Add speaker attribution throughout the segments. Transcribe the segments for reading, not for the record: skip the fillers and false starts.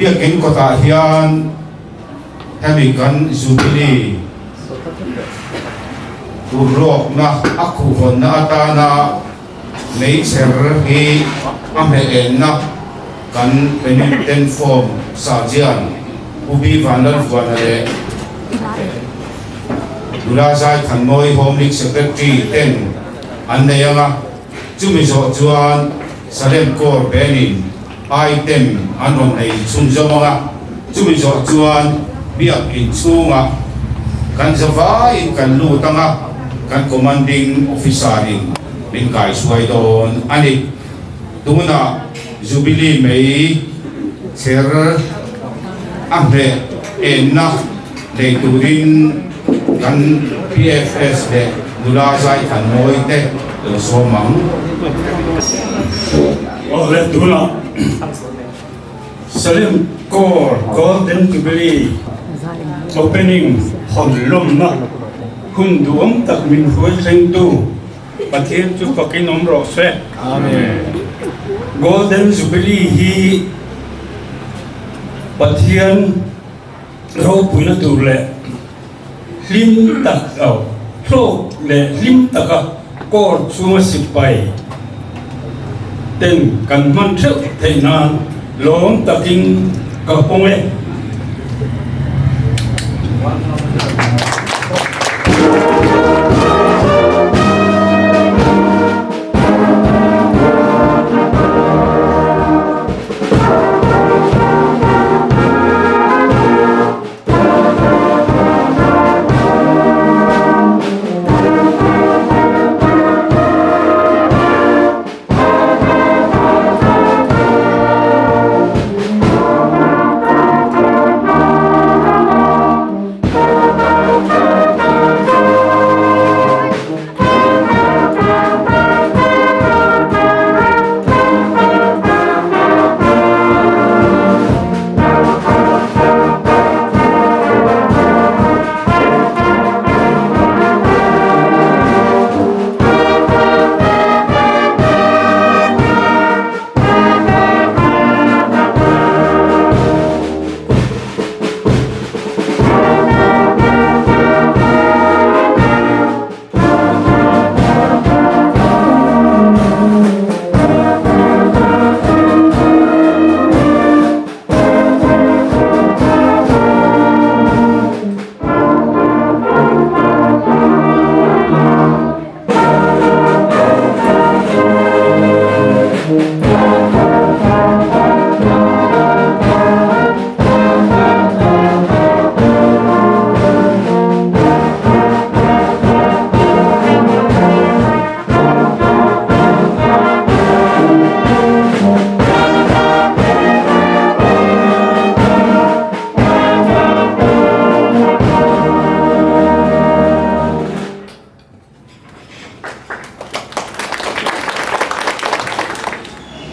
Speaker 1: Biakin kawtah hian hemi kan Jubilee urlawkna a khuhhawnna atana meichher hi a hmeh enna kan Penitent Form Sergeant Pu B Vanlalvuana leh Nula Zaithanmawi Home League Secretary ten an nei ang a, chumi zawh chuan Salem Corps Band-in item an rawn nei chhunzawm ang a, chumi zawh chuan biak inchhungah kan zavaiin kan lut ang a, kan Commanding Officer-in min kaihruai dawn a ni. Tunah Jubilee mei chher a hmeh enna nei turin kan PFS leh nula Zaithanmawi te lo sawm ang.
Speaker 2: Awle tunah Salim Corps Golden Jubilee Opening hawn lawmna hun duhawm tak min hruai thlengtu Pathian chu fakin awm rawh se. Amen. Golden Jubilee hi Pathian ropuina tur leh hlim tak oh hlawk leh hlim taka court chhunga sipai ten kan hman theuh theih nan lawm takin ka hawng e.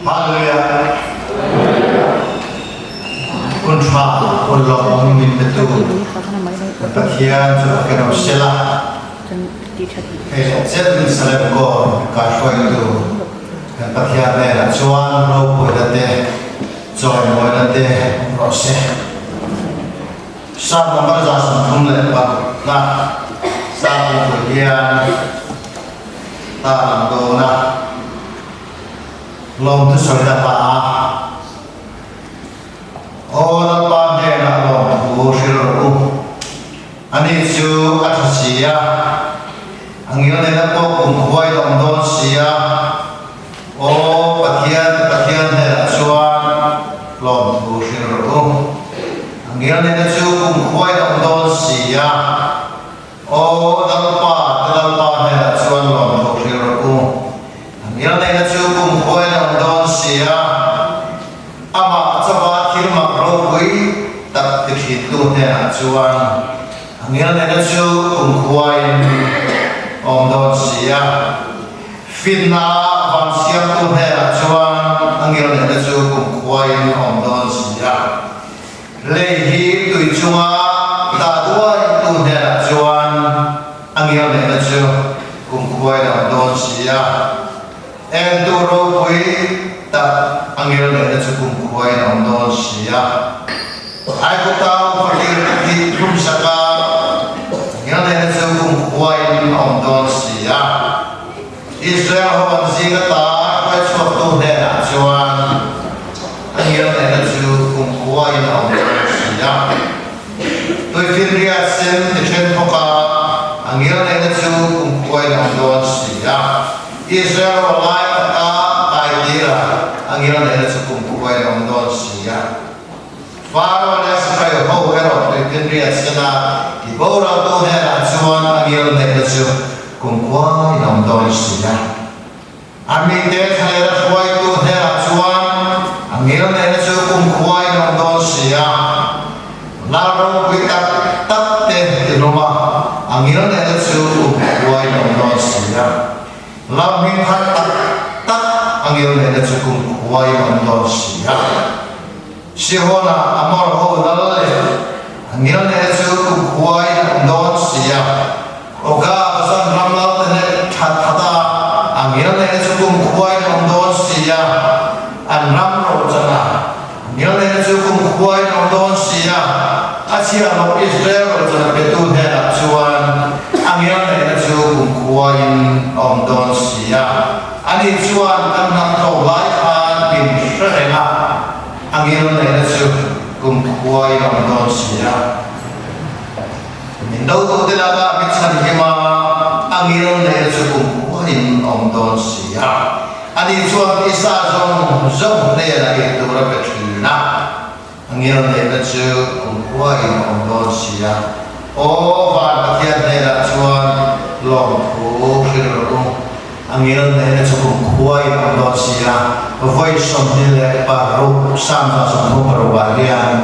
Speaker 3: Hallelujah. Hun tha hun lawmawm min petu Pathian chu kan awm sela. Hei leh chen Salem Corps kaihruaitu kan Pathian hnenah chuan ropuina te chawimawina te awm rawh se. Psalm number 136 na Psalm pui hian tar lang dawn a, lawmthu sawina hla a, Aw Lalpa hnenah lawmthu hrilh rawh u, ani chu a tha si a, a ngilneihna pawh kum huai lawm dawn si a, Aw Pathian, Pathian hnenah chuan lawmthu hrilh rawh u. A ngilneihna chu kum khuai awm dawn si a. Aw Lalpa, te Lalpa hnenah chuan lawmthu hrilh rawh u. A ngilneihna chu kum khuai awm dawn si a. Amah chauha thil mak ropui tak ti thintu hnenah chuan a ngilneihna chu kum khuaiin awm dawn si a. Finna van siamtu hnenah chuan a ngilneihna chu kumkhuaiin a awm dawn si a. Lei hi tui chunga dah duaitu hnenah chuan a ngilneihna chu kumkhuaiin a awm dawn si a. Entu ropui tak a ngilneihna chu kumkhuaiin a awm dawn si a. Aigupta upa tir te thih hlumsak a, ngilneihna chu kumkhuain a awm dawn si a. Israel ho an zing ata hruai chhuaktu hnenah chuan a ngilneihna chu kumkhuain a awm dawn si a. Tuifinriat sen ti then bawk a, a ngilneihna chu kumkhuain a awm dawn si a. Israel ho lai taka kai tir a, a ngilneihna chu kumkhuain a awm dawn si a. Faro leh sipai ho erawh tuifinriat sena ti boraltu hnenah chuan a ngilneihna chu kumkhuain a awm dawn si a. A mite thlalera hruaitu hnenah chuan a ngilneihna chu kumkhua in awm dawn si a, lal ropui tak tak te ti hlawm a, a ngilneihna chu kumkhua in awm dawn si a, lam hming thar tak tak a ngilneihna chu kumkhua in awm dawn si a. Sihona Amor ho lal leh a ngilneihna chu kumkhua in awm dawn si a, Oga Bazan ram lal te leh that khat a, a ngilneihna chu kumkhua in awm dawn si a, an ram rochan a, a ngilneihna chu kumkhua in awm dawn si a, a chhiahhlawh Israel rochan a petu hnenah chuan a ngilneihna chu kumkhua in a awm dawn si a. Ani chuan kan hnam tlawm lai khan min hre reng a, a ngilneihna chu kumkhua in awm dawn si a. Min dotute lakah min chhan him a, a ngilneihna chu kumkhua in awm dawn si a. Ani chuan tisa zawng zawng hnenah ei tur a pe thin a, a ngilneihna chu kumkhua in awm dawn si a. Aw van Pathian hnenah chuan lawmthu hrilh rawh u. A ngilneihna chu kumkhua in awm dawn si a, vawi 26 136 ah hian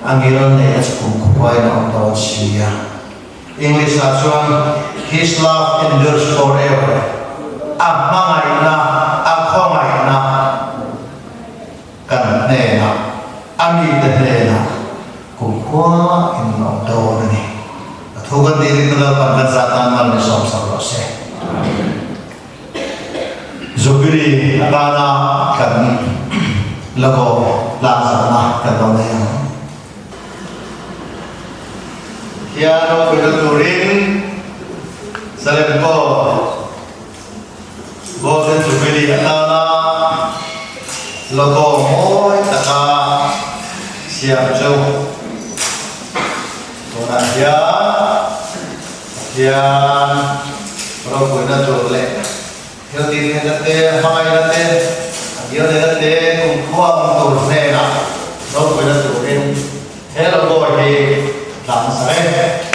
Speaker 3: a ngilneihna chu kumkhua in awm dawn si a. English ah chuan His love endures forever, a hmangaihna, a khawngaihna kan hnenah, a mite hnenah kumkhua in awm dawn a ni. A thu kan tih ringtu Lalpan kan zah tan mal ni sawm sak rawh se. Jubilee atana kan logo tlangzarhna kan lo nei ang. Hian ropuina turin Salem Pawl Golden Jubilee atana logo mawi taka siam chu tunah hian Pathian ropuina tur leh thil tihtheihna te, hmangaihna te, a bialneihna te kumkhua awm tur hnenah ropuina turin he logo hi tla hmasa reng.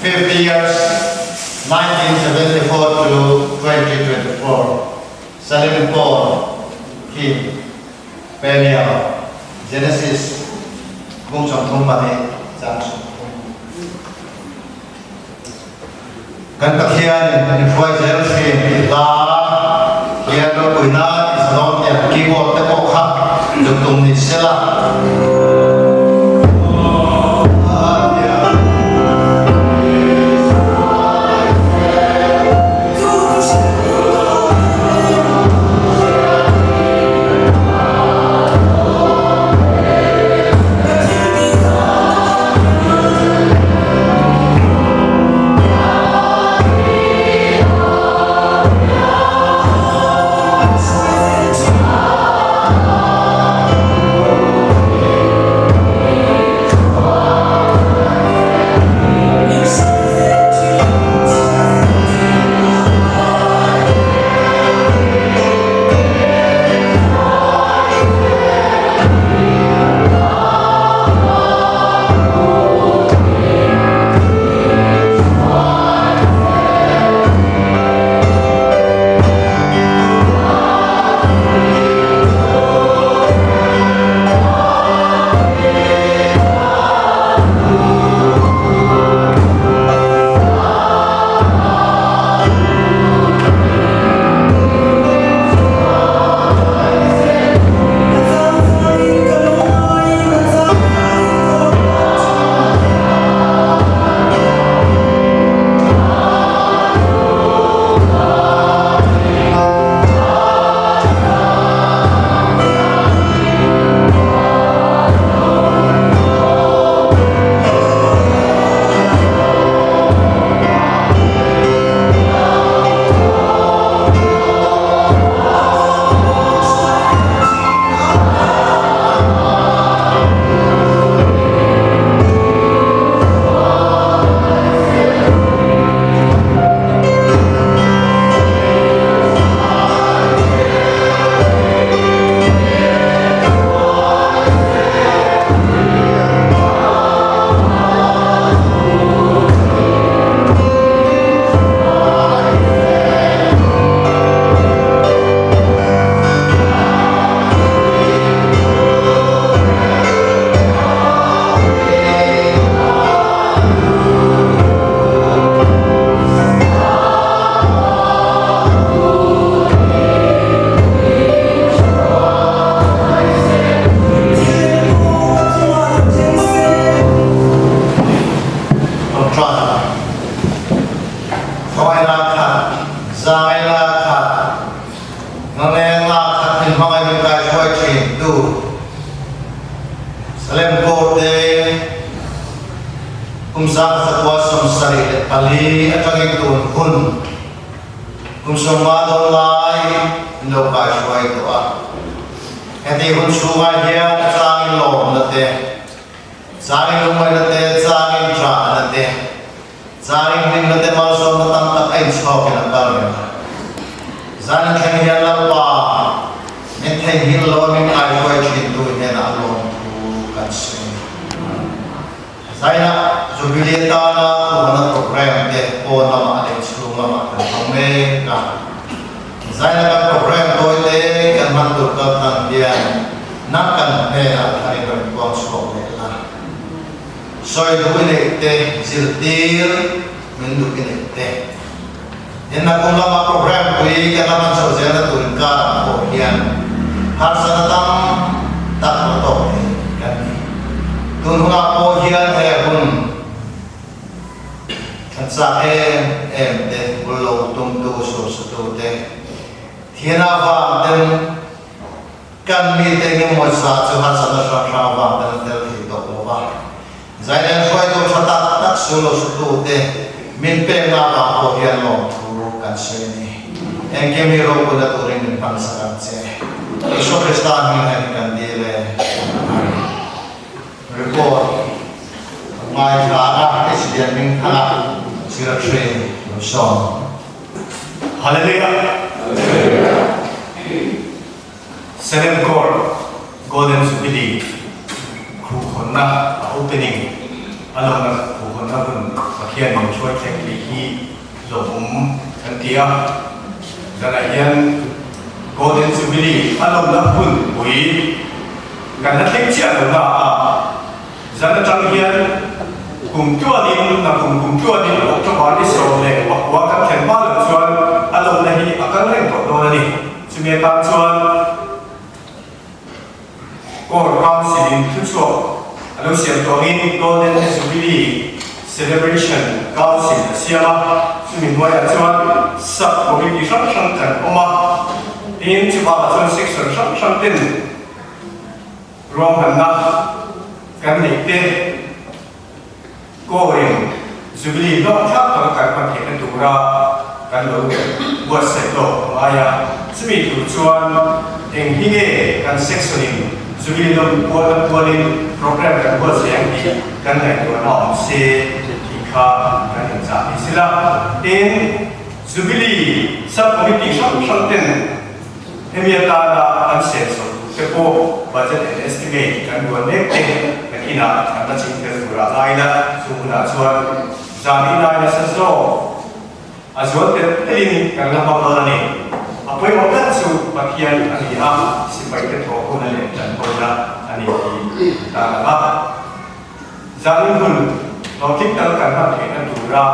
Speaker 3: 50 years, 1974 to 2024, Salim Paul Kim. Peniel, Genesis bung 32 cang 30. Kan Pathian in kan hruai zel thin tih hla hian ropuina i sa dawn tiang keyboard te pawh kha zuk tum ni sela. Salem Court te kum 1974 atangin tun hun kum 50 dawn lai in lo kaihruai tawh a. Heti hun chhungah hian a changin lawmna te, changin lungngaihna te, changin ṭahna te, Zanin hlimna te malsawmna tam tak a inchhawkin a kal reng a. Zanin thleng hian Lalpa min theihnghilh lo a min ngaihruai thintu hnenah lawmthu kan sawi a ni. Zainah Jubilee atana khuhana program te pawn lamah leh chhung lamah kan hmang mek a. Zaina kan program tawi te kan hman tur kal tlang hian nang kan hnenah tharin rawn puang chhuak leh la. Sawi duh i neih te, zirtir min duh i neih te. Inna kum lama program pui kan la hman chhoh zelna tur inkarah pawh hian harsatna tam tak la tawk thei kan ni. Tun hunah pawh hian he hun kan chak em em te, bul lo tumtu, sursatu te, thian avang ten, Kan mite engemaw zah chu harsatna hrang hrang avang ten an tel thei tawh lo va. Zailen hruaitu tha tak tak su lo sutute min pekna avang pawh hian lawmthu kan sawi a ni. Engkim hi ropuina turin min hman sak ang che. Isua Krista hming hian kan dil e. Amen. Report ngaithla a HDN Hmingthanga Secretary lo sawm.
Speaker 4: Hallelujah! Salem Court Golden Jubilee khuhhawnna a opening a lawmna khuhhawnna hun Pathian min hruai thleng tih hi lawmawm kan ti a. Zanah hian Golden Jubilee a lawmna hun pui kan la thleng chiah lo na a, zan atang hian kum tluanin na kum kum tluanin October ni 19 kan thlen hma loh chuan a lawmna hi a kal reng tawh dawn a ni. Chumi atan chuan Court Council-in thuchhuak a lo siam tawngin Golden Jubilee Celebration Council a siam a, chumi hnuaiah chuan sub-committee hrang hrang kan awm a, tin chuvangah chuan section hrang hrang ten ruahmanna kan neih te Court-in Jubilee hlawk thlak taka kan hman theihna tura kan lo buatsaih lawk a ngai a, chumi tur chuan eng hi nge kan section-in Jubilee lawm pual pualin program kan buatsaih ang tih kan ngaihtuahna awm se tih kha kan inchah ni sila. Tin, Jubilee sub-committee hrang hrang ten Hemi atana an senso tur te pawh budget and estimate kan buan mek te nakinah an la ching fel turah lai la, chu hunah chuan zan i lai nasa zawk a zual tel telin kan la hmang dawn a ni. A pawimawh ber chu Pathian a ni a, sipai te thawh hun a leh tanpawina a ni tih a tan ang a. Zanin hun hlawhtling tak kan hman theihna tura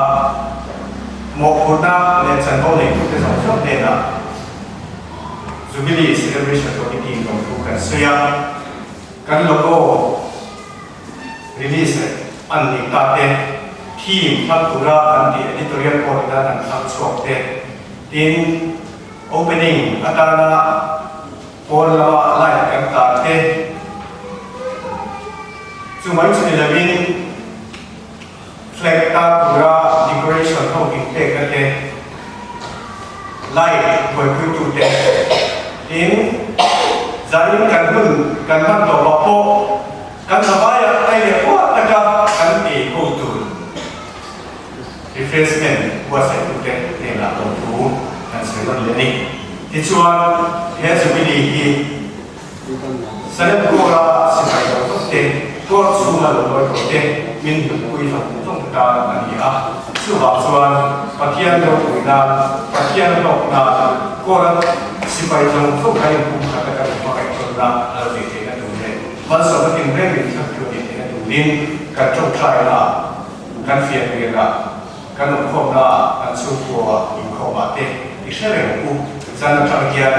Speaker 4: mawhphurhna leh chanvo neitute zawng zawng hnenah Jubilee Celebration Committee lawmthu kan sawi a, kan logo release an nih ta te, theme thlang tura kan tih editorial board ina kan thlang chhuak te, tin opening atana Pawn lama light kan tar te chu mai chu ni lovin flag tar tura decoration ho inpekna te, light buaipuitu te tin zanin kan hun kan hman tawpah pawh kan zavaiah ai leh huat taka kan ei ho tur refreshment buatsaih tute hnenah lawmthu kan sawi rawn leh a ni. Tichuan, he Jubilee hi Salem Kawra sipai lo tawp te, kawr chhunga lo lawi tawh te min hlutpui hlauh hlawm tan a ni a. Chuvang chuan Pathian ropui nan, Pathian hlawk nan kawra sipai zawng zawng kan inpum khat a kan inhmangaih tawnna a lo neih theihna tur leh malsawmna tinreng min thlangtu a nih theihna turin kan tawngtaina ah Kan fianrial ah, kan awmkhawmna ah, kan chhungkua inkhawmah te i hre reng u. Zan atang hian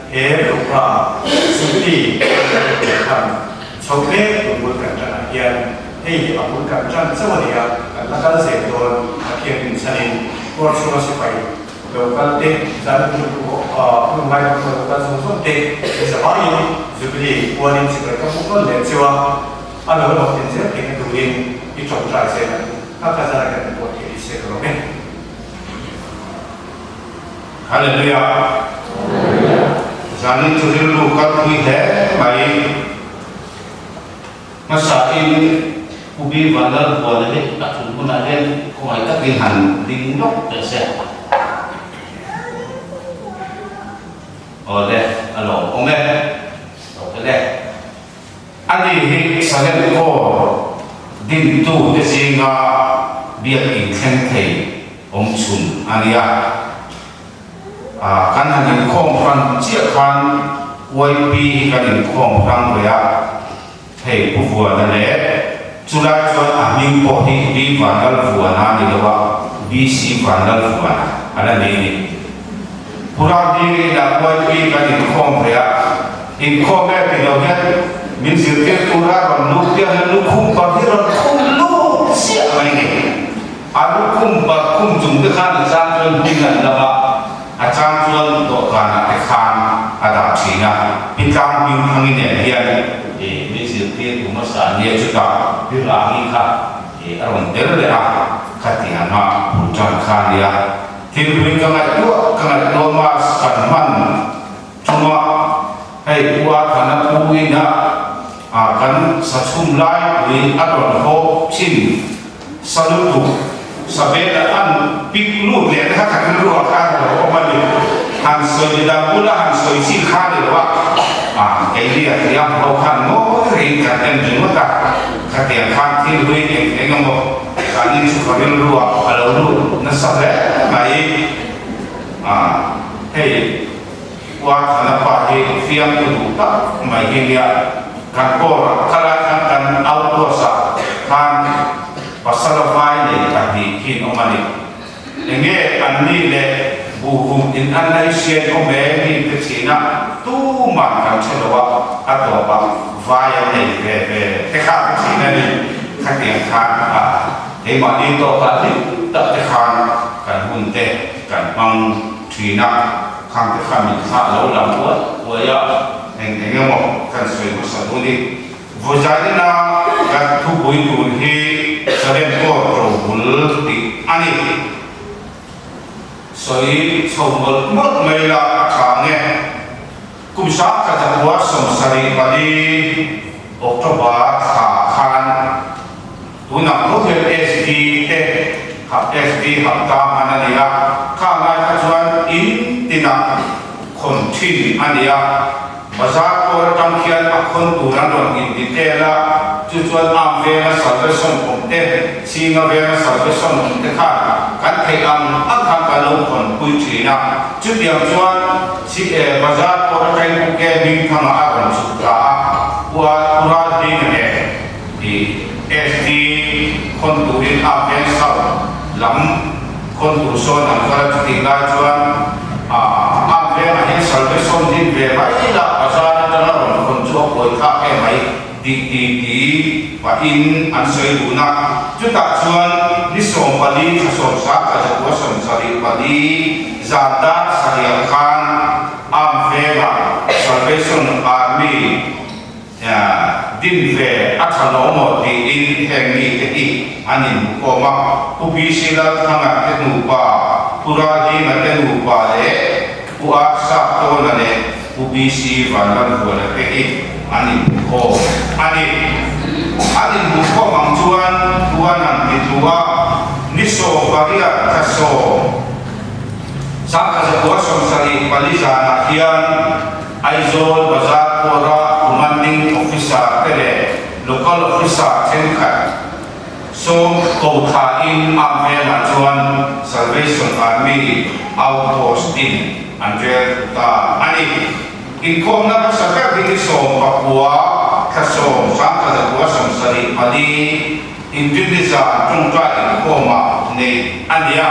Speaker 4: he program Jubilee kan neih khan chho hle tur bul kan tan ah hian hei hi a bul kan tan chauh a nia, kan la kal zel dawn Pathian rinchhanin kawr chhunga sipai lo kal te, zan hun ngai lo kal zawng zawng te i zavaiin Jubilee puanin sipai ka hmuh nawn leh cheu a. A lo hlawhtlin zel theihna turin i tawngtai zel ang u. Ka ka zara kan pawh theih i se ka lawm e.
Speaker 1: Hallelujah. Zanin chu rilru kalpui hle mai. Hmasa in Pu Bi Vanlal Buana hi a thun hunah hian khawngaih takin han ding lawk teh se. Awle, a lawmawm e. Awle. Ani hi Salem Corps dintute zinga biak inthleng thei awm chhun a nia. Kan han inkhawm hran chiah khan YP hi kan inkhawm hrang ve a, hei Pu Vuana leh chulai chuan a hming pawh hi B Vanlalvuana a ni lo a, BC Vanlalvuana a la ni a ni. Pu Ramdinga inah YP kan inkhawm ve a, inkhawm e ti lo hian min zirtir tura rawn lut piang hian lukhum par hi rawn khum lut chiah mai ni. A lukhum par khum chung te khan a chang chuan hming an lam a, a chang chuan dawhkanah te khan a dah thin a. Pi Tlang hming thangin nen hian min zirtir tu hmasa nia chutah Pi Rangi kha a rawn tel leh a, khatianga bul tan kha a nia. Thilpui ka ngaihtuah ka ngaihtuah mask kan hman chunga hei pu a thana pu ina a kan sa chhum lai pui a rawn hawp thin sa lutuk sa vela an pik lut leh te kha kan rilru ah khan a lo awm a ni. Han sawi dang bula han sawi chi kha ni lo a, a keini a tia ho khan ngawi reng kan en ringawt a, khatiang khan thil hlui eng eng emaw Kan in chu ka rilru ah a lo lut nasa hle mai. A, hei Uar Thana pa hi fiamtu duh tak mai hi nia. Kan kawr ah khalai khan kan outpost ah khan pasal a vai nei pahnih khi an awm a ni. Enge an nih leh buhhum in an la i hriat awm e mi te thin a, tuman kan hre lo a, a tawp ah vai an nei ve ve te kha ka thin a ni. Khatiang khan a keimahni tawk ah hlim tak te khan kan hun te kan hmang thin a, khang te kha min thlah lo lang uai uai a, eng eng emaw kan sawi hmasa duh ni. Vawizainina kan thupui tur hi Salem Court robul tih a ni. Sawi chho mawlh mawlh mai la a tha nge. Kum 1974 October thla khan tunah tho hian SD te SD hapta hman a ni a, kha lai kha chuan in tinah khawn thin a ni a. Bazar kawl atang khian a khawn tur an rawn in detail a, chu chuan Am venga salvation awm te, Chhinga venga salvation awm te khan kan theih ang ang khan kan lo khawn pui thin a. Chutiang chuan Chhi eh Bazar kawl atangin Pu Ke Hmingthanga a rawn chhuk ta a, Pu a Pu Ralhlinga nen i SD khawn turin Am veng South lam Khawn tur sawn an kal a chutih lai chuan a vengah hian salvation din ve mai la bazar atanga rawn khawn chu a buai thlak em mai tih ti ti pahin an sawi dun a. Chutah chuan ni 14 thla 10 thla 974 zan dar sarih khan Am vengah Salvation Army Din ve a tha lo maw tiin heng mite hi an inhmukhawm a, Pu PC Lalthanga te nupa, Pu Ralhinga te nupa leh Pu R Saptawna leh Pu BC Vanlalvuana te hi an inhmukhawm a ni. An inhmukhawm ang chuan Tuan an ti tlu a, ni 18 thla 10, 1974 zanah hian, Aizawl Bazar Kawra Commanding Officer te leh Local Officer thenkhat sawm ko thlain Am Vengah chuan Salvation Army Outpost din an rel thu ta a ni. Inkhawmna hmasa ber hi ni 19 thla 10 1974 Inrinni zan tawngtai inkhawmah neih a ni a.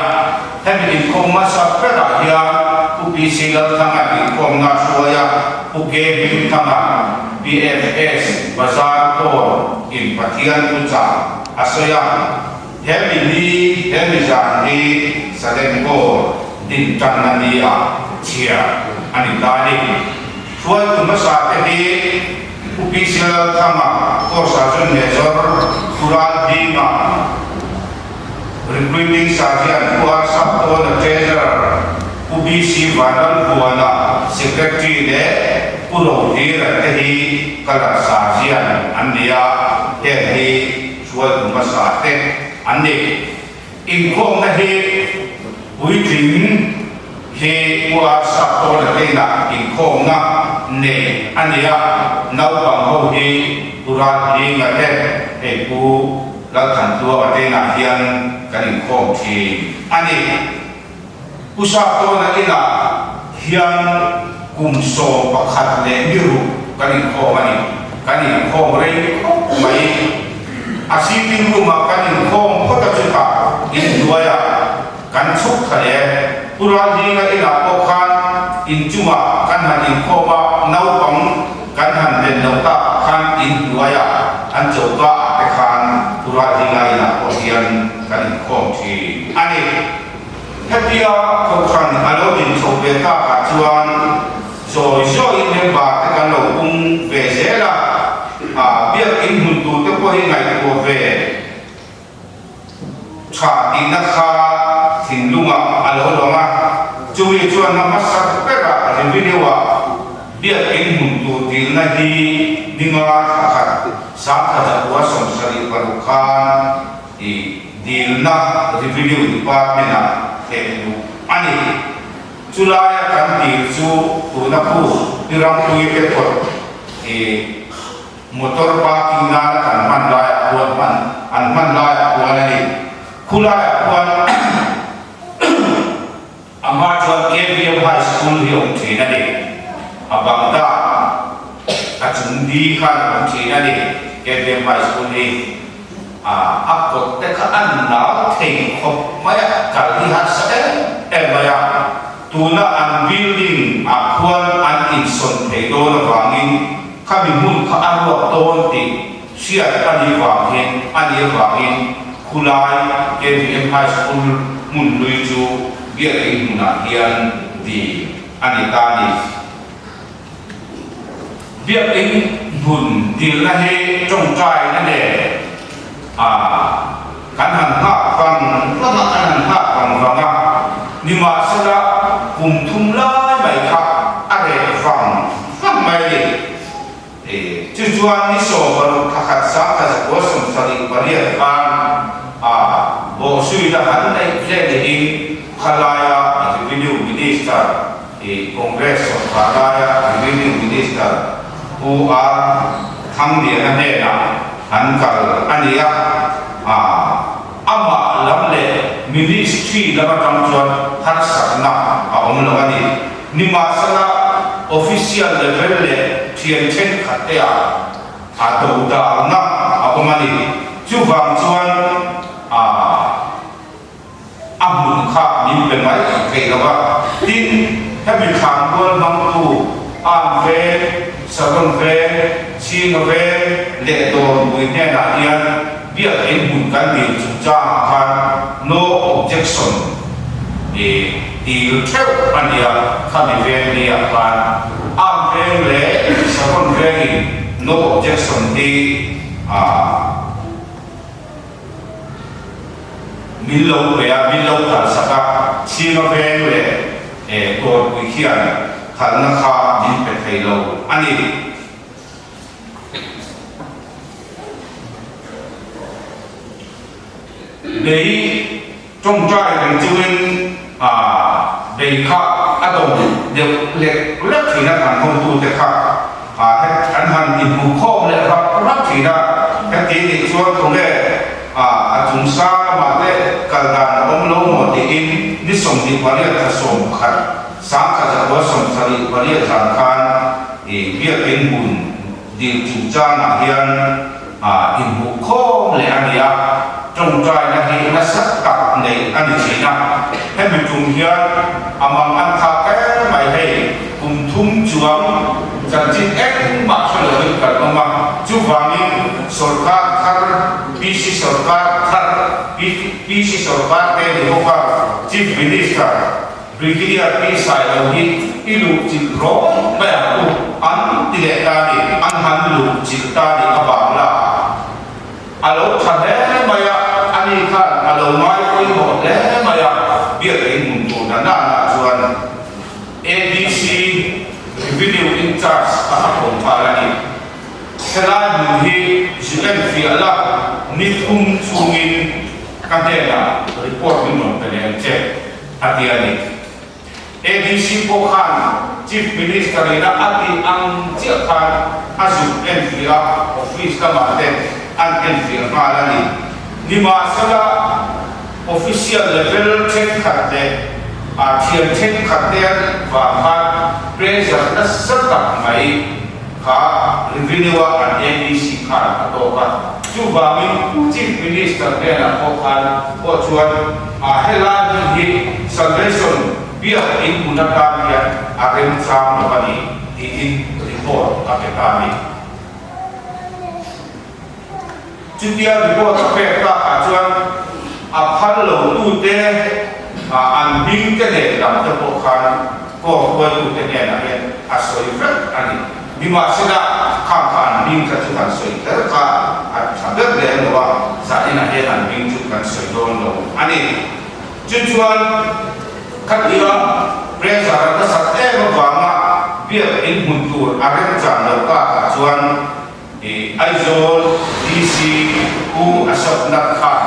Speaker 1: Hemi inkhawm hmasa berah hian Pu PC Lalthanga inkhawmna hruai a, Pu K Hmingthanga, PFS, Bazar Kawn in Pathian thuchah a sawi a. Hemi ni, hemi zan hi Salem Kawn din tanna ni ah chhiar a ni ta a ni. Hruaitu hmasa te hi Pu PC Lalthanga, Corps Sergeant Major Pu Ralhminga, Recruiting Sergeant Pu R Saptawna Treasurer, Pu BC Vanlalvuana Secretary leh Pu Rohlira te hi Colour Sergeant an ni a, heng hi hruaitu hmasa te an ni. Inkhawmna hi puitling hi Pu R Saptawna te inah inkhawmna nei a ni a, naupang ho hi Pu Ralhlinga te hei Pu Lalthantluanga te inah hian kan inkhawm thin a ni. Pu Saptawna inah hian kum 11 leh ni ruk kan inkhawm a ni. Kan inkhawm rei khawp mai. A sitting room ah kan inkhawm phawt a chutah inhnuaiah kan chhuk thla leh. Pu Ralhinga inah pawh khan inchungah kan han inkhawm a, naupang kan han len loh takah khan inhnuaiah an choka ah te khan Pu Ralhinga inah pawh hian kan inkhawm thin a ni. Hetia kohhran a lo din chhoh ve takah chuan zawi zawiin member te kan lo pung ve zel a, biakin hmun tur te pawh hi ngaihtuah ve tha tihna kha thinlungah a lo lang a, chumi chuan a hmasa berah revenue-ah biakin hmun tur dilna hi ninga thla khat 1976 khan I dilna Revenue Department ah theh luh a ni. Chulaia kan dil chu tuna khu Pi Rampuii te kawt i motor parking nana kan hman laiah khuan hman an hman laiah khuan a ni. Khulaiah khuan a hma chuan KVM High School hi awm thin a ni. A bang ta a chung di khan awm thin a ni KVM High School hi. A kawt te kha a nal thei khawp mai a, kal hi harsa em em mai a. Tuna an building ah khuan an insawn thei dawn avangin khami hmun kha a ruak dawn tih hriat a nih vang hian a nih avangin khulai KVM High School hmun hlui chu biakin hmunah hian dil a ni ta a ni. Biakin hmun dilna hi tawngtaina nen a kan han nghak vang vang a, kan han nghak vang vang a, nimahsela kum thum lai mai kha a reh vang vang mai a ni. Chu chuan ni 16 thla khat 1978 khan a bawhsuina han neih hle niin khalaia Revenue Minister i Congress sawrkar laia Revenue Minister Pu R Thangliana hnenah an kal a ni a, amah lam leh Ministry lam atang chuan harsatna a awm lo a ni. Nimahsela, official level leh thian thenkhat te ah a do dalna a awm a ni. Chuvang chuan a a hmun kha min pe mai thei lo a. Tin, hemi thlan kual hmangtu An Veng, Saron Veng, Chhinga Veng leh Dawrpui hnenah hian biakin hmun kan dil chungchangah khan no objection i dil theuh a nia, khami veng nia khan An Veng leh Saron Vengin no objection hi a Min lo pe a, min lo khalsak a, Chhinga veng leh Tuarpui khian khalna kha min pe thei lo a ni. Bei tawngtai reng chungin bei kha a dawm deuh lek lek thin a, kan hawngtute kha an han inhmuhkhawm leh rap rap thin a, heti nih chuan khawnge a chung sang lamah te kal dan a awm lo maw tiin ni 28 thla 11 1978 zan khan biakin hmun dil chungchangah hian inhmuhkhawm leh a ni a, tawngtaina hi nasa tak neih a ni thin a, hemi tum hian a mang an thak em mai hei kum thum chuang chanchin engmah hre lovin kan awm a, chuvangin sawrkar thar PC sawrkar thar PC sawrkar te ni bawk a, Chief Minister Brigadier Pi Sailo hi i luh chilh rawng mai ang u an ti leh ta ni, an han luh chilh ta ni a bangla. lo ngai pawimawh hle mai a, biak in hmun tur na nana chuan ADC Revenue in charge a ha khawm nghal a ni. Helai hmun hi zu enfiah la ni thum chhungin ka hnenah report min rawn pe leh ang che, a ti a ni. ADC pawh khan Chief Minister ina a tih ang chiah khan a zuk enfiah a, office lamah te an enfiah nghal a ni. Nimahsela, official level thenkhat leh thian thenkhat te an vang khan pressure nasa tak mai kha revenue a an ADC khan a tawk a. Chuvangin Chief Minister hnenah pawh khan pawh chuan a helai hmun hi Salvation biak in hmun atan hian a remchang lo a ni tiin report a pe ta a ni. Chutia report a pek takah chuan a phal lo tute an hming te leh lam te pawh khan court huaitute hnenah hian a sawi vek a ni. Nimahsela, khang kha an hming kha chu kan sawi kher kha a tha ber lem lo a, zaninah hian an hming chu kan sawi dawn lo a ni. Chu chuan khatia pressure a nasat em avanga biak in hmun tur a remchan lo takah chuan Aizawl DC Pu Ashok Nath khan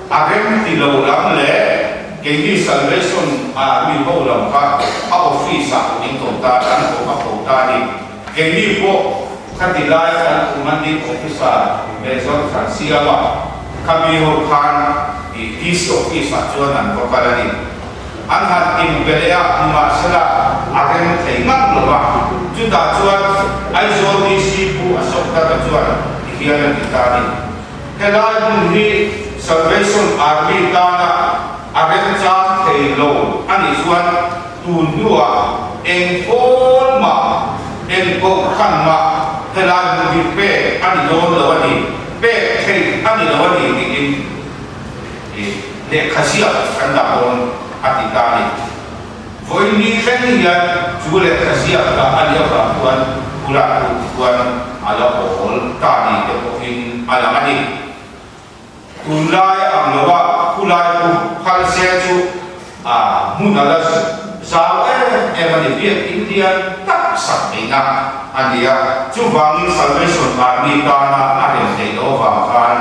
Speaker 1: a rem ti lo lam leh keini Salvation Army ho lam kha a office ah min ko ta an ko a ko ta a ni. Keini pawh khati laia kan commanding officer Major Thlansiama khami ho khan DC office ah chuan an va kal a ni. An han inpe leh a, nimahsela a rem thei ngang lo va. Chutah chuan Aizawl DC Pu Ashok Datta chuan ti hian a ti ta a ni. Helai hmun hi Salvation Army tana a remchang thei lo a nih chuan tun hnuah eng pawl mah, eng kohhran mah helai hmun hi pek a ni dawn lo a ni, pek theih a ni lo a ni tiin lehkha ziak kan dah dawn a ti ta a ni. Vawiin ni thleng hian chu lehkha ziak dah a nih avang chuan Pulak lut chuan a la awl ta ni te pawhin a lang a ni. Tunlai ang loa khulai chu phal se chu a hmun a la zau em em a ni. Biak Indian tak sak theihna a ni a, chuvangin Salvation Army tana a rem theih loh avang khan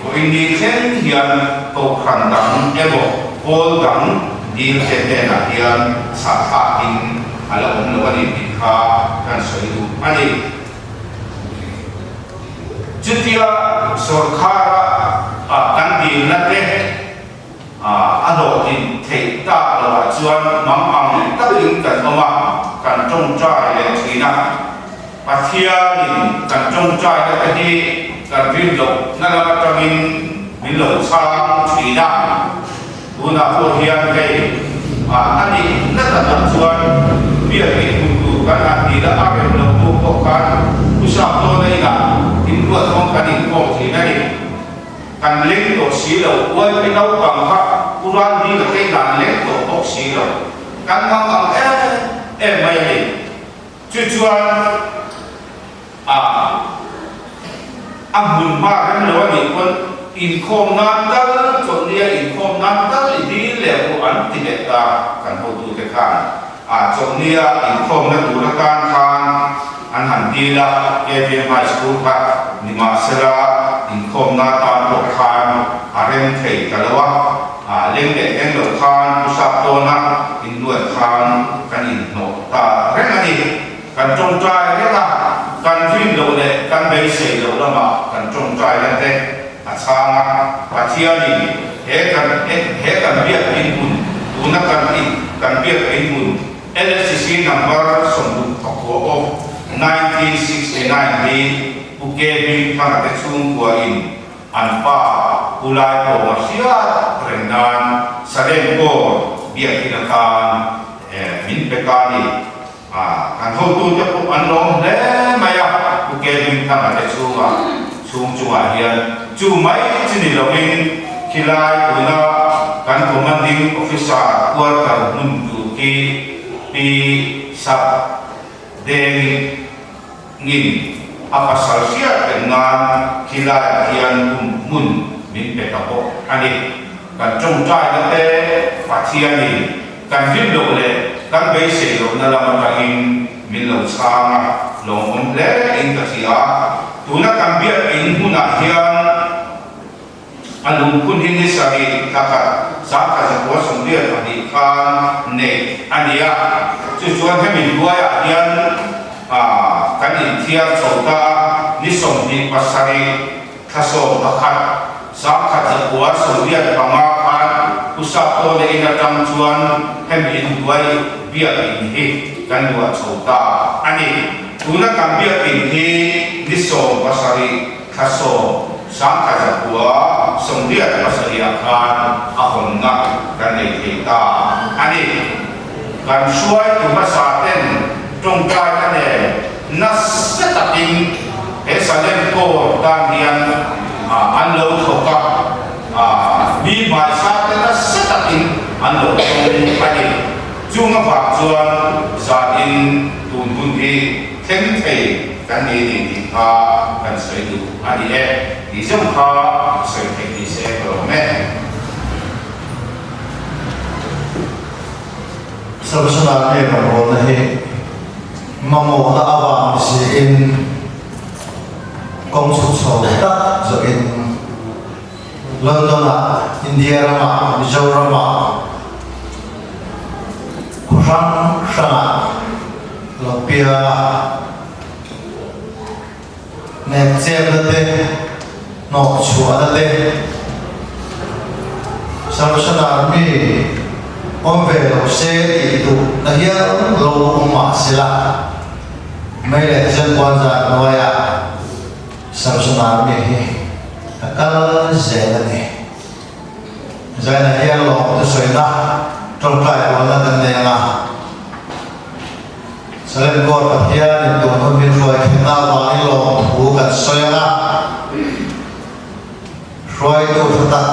Speaker 1: vawiin ni thleng hian kohhran dang emaw pawl dang dil te hnenah hian sahthlakin a la awm lo a ni tih kha kan sawi duh a ni. Chutia sorkhara kan dilna te a hlawhtlin theih tak lohah chuan mang ang takin kan awm a, kan tawngtai leh thin a. Pathianin kan tawngtaina te hi kan rin lohna lam atangin min lo chhang thin a. Tunah pawh hian hei a nih na takah chuan biak in hmu tur kan han ti la, a rem lo tu pawh khan Usap dawn a inah inruat hawng kan inkhawm thin a ni. Kan leng tawh si lo, uaipui naupang kha Ural hi ka thei dan leng tawh bawk si lo. Kan hmang ang em em mai a ni. Chu chuan a a hmun hma rem lo a nih pawn inkhawm nan tal chawlhnia inkhawm nan tal i dil leh pawh an ti leh ta kan hotute khan a chawlhnia inkhawmna tur atan khan an han dil a KVM High School kha nimahsela inkhawmna atan pawh khan a rem thei ta lo a a leng leh leng lo khan pu sap tawna inluan khan kan inhnawh ta reng a ni. Kan tawngtai reng a, kan rin loh leh kan beisei loh lamah kan tawngtai la te a chhang a, Pathianin he kan he kan biak in hmun, tuna kan in kan biak in hmun LSCC number 64 of 1969 hi Pu KB Thanga te chhungkua in an pa Pu Laipawma hriat reng nan Salem Court biak in atan min pe ta a ni. A, kan hotute pawh an lawm hle mai a, Pu Kevin Thanga te chhungah, chhung chungah hian chu mai chi ni lovin khilai tuna kan Commanding Officer quarter hmun tur khi Pi Sap Deng Ngin a pasal hriat reng nan khilaiah hian hmun min pe ta bawk a ni. ni. Kan tawngtaina te Pathianin kan rin loh leh kan beisei lohna lam atangin min lo chhang a, lawmawm hle in ka hria. Tuna kan biakinn hmunah hian a lungphun hi ni sarih thla khat sangkhat zakua 82 khan neih a ni a, chu chuan hemi hnuaiah hian kan inthiar chho ta a, ni 27 thla 11 1985 khan Pu Saptawna in atang chuan hemi inhnuai biakinn hi kan luah chho ta a ni. Tuna kan biakinn hi ni 17 thla 10 1987 khan a hawnna kan nei thei ta a ni. Kan hruaitu hmasa ten tawngtaina nen nasa takin he Salem Corps tan hian an lo thawk a, mi hmaisa te nasa takin an lo tawng a ni. Chung avang chuan zanin tun hun hi thleng thei kan ni ni tih kha kan sawi duh a ni e. Tih zawng kha sawi theih ni se ka lawm e.
Speaker 3: Salvation Army rawngbawlna hi mamawhna avang ni siin kawng chhuk chho tak zawhin London-ah, India ramah, Mizoramah, khaw hrang hrangah lo piang a, nek chetna te, hnawh chhuahna te, Salvation Army awm ve lo se tih duh na hial lo awm mah sela, mei leh zen puan zar hnuaiah Salvation Army hi a kal zel a ni. Zaina hian lawm thusawina tawngtai rualna kan nei ang a. Salem Court Pathian in tun hun min hruai thenna avangin lawmthu kan sawi ang a, hruaitu tha tak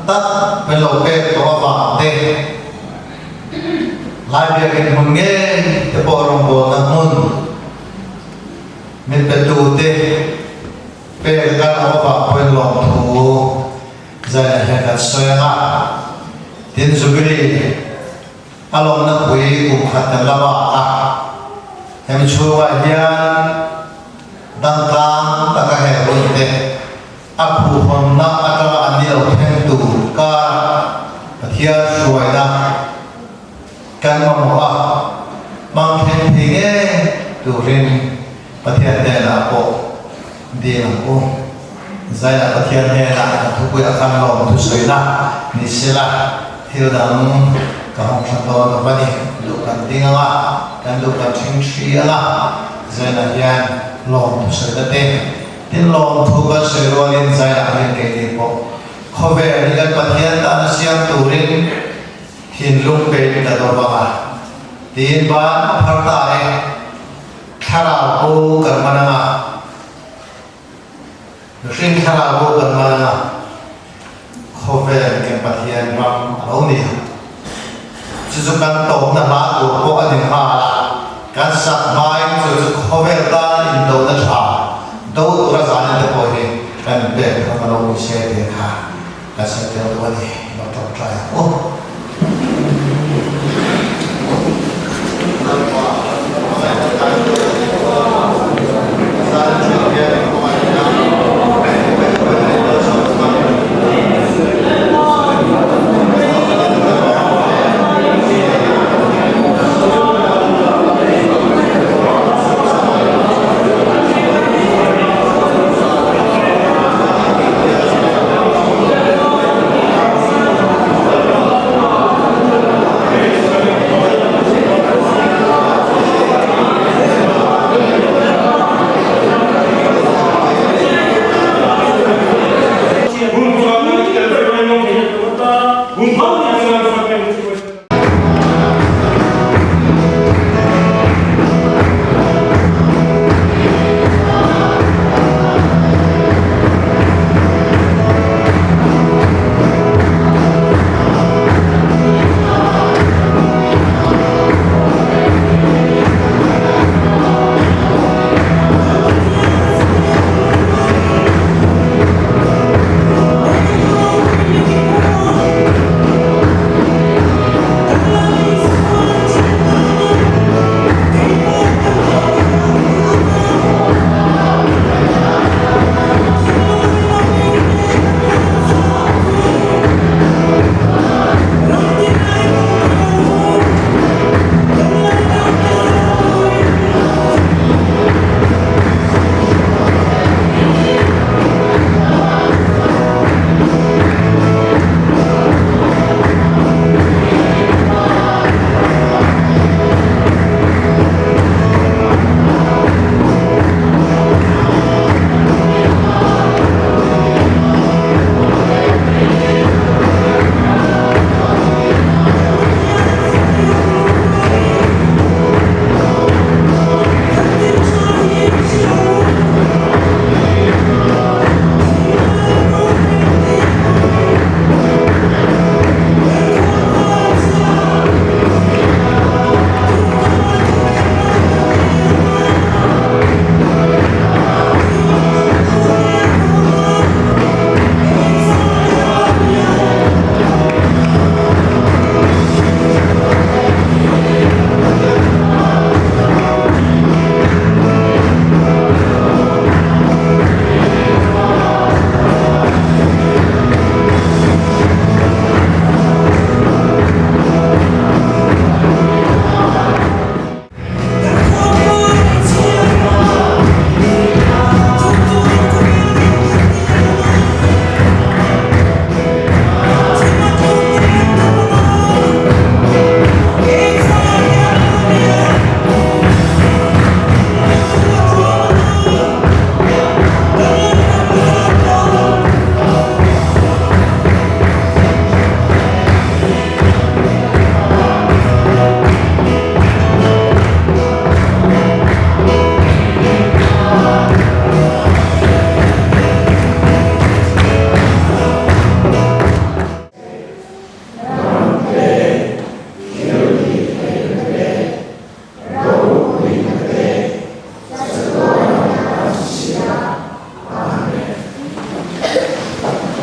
Speaker 3: tak min lo pek tawh avang te, Lai biakin hmun ngei te pawh rawngbawlna hmun min petu te pek kan awm avang pawhin lawmthu zainah hian kan sawi ang a, tin Jubilee A lawmna pui kum khat kan la bak a, hemi chhungah hian dangtlang taka he hun te a phuhawnna atanga an ni lo thleng tur kara Pathian hruaina kan mamawh a, hmang thleng thei ngei turin Pathian hnenah pawh dil ang u. Zainah Pathian hnenah kan thupui a kan lawm thusawina ni sela thil dang ka hawng hran dawn lo va ni. Luh kan ding ang a, kan luh kan thleng thri ang a, Zainah hian lawm thusawina te tin lawm thu kan sawi rualin Zainah hian keini pawh khawvel hi kan Pathian tana siam turin thinlung pein kan awm ang a, tiin ban a phar ta e. Thlarau bo kan man ang a, mihring thlarau bo kan man ang a, khawvel kan Pathian ram a lo ni a. Chu chu kan tawpna hla tur pawh a ni nghal a, kan sak hmain chu chu khawvel tan indona tha do tura zanin te pawh hi kan inpek thang a lo ni se tih kha kan sawi tel duh a ni. Lo tawngtai ang u.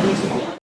Speaker 5: Ni.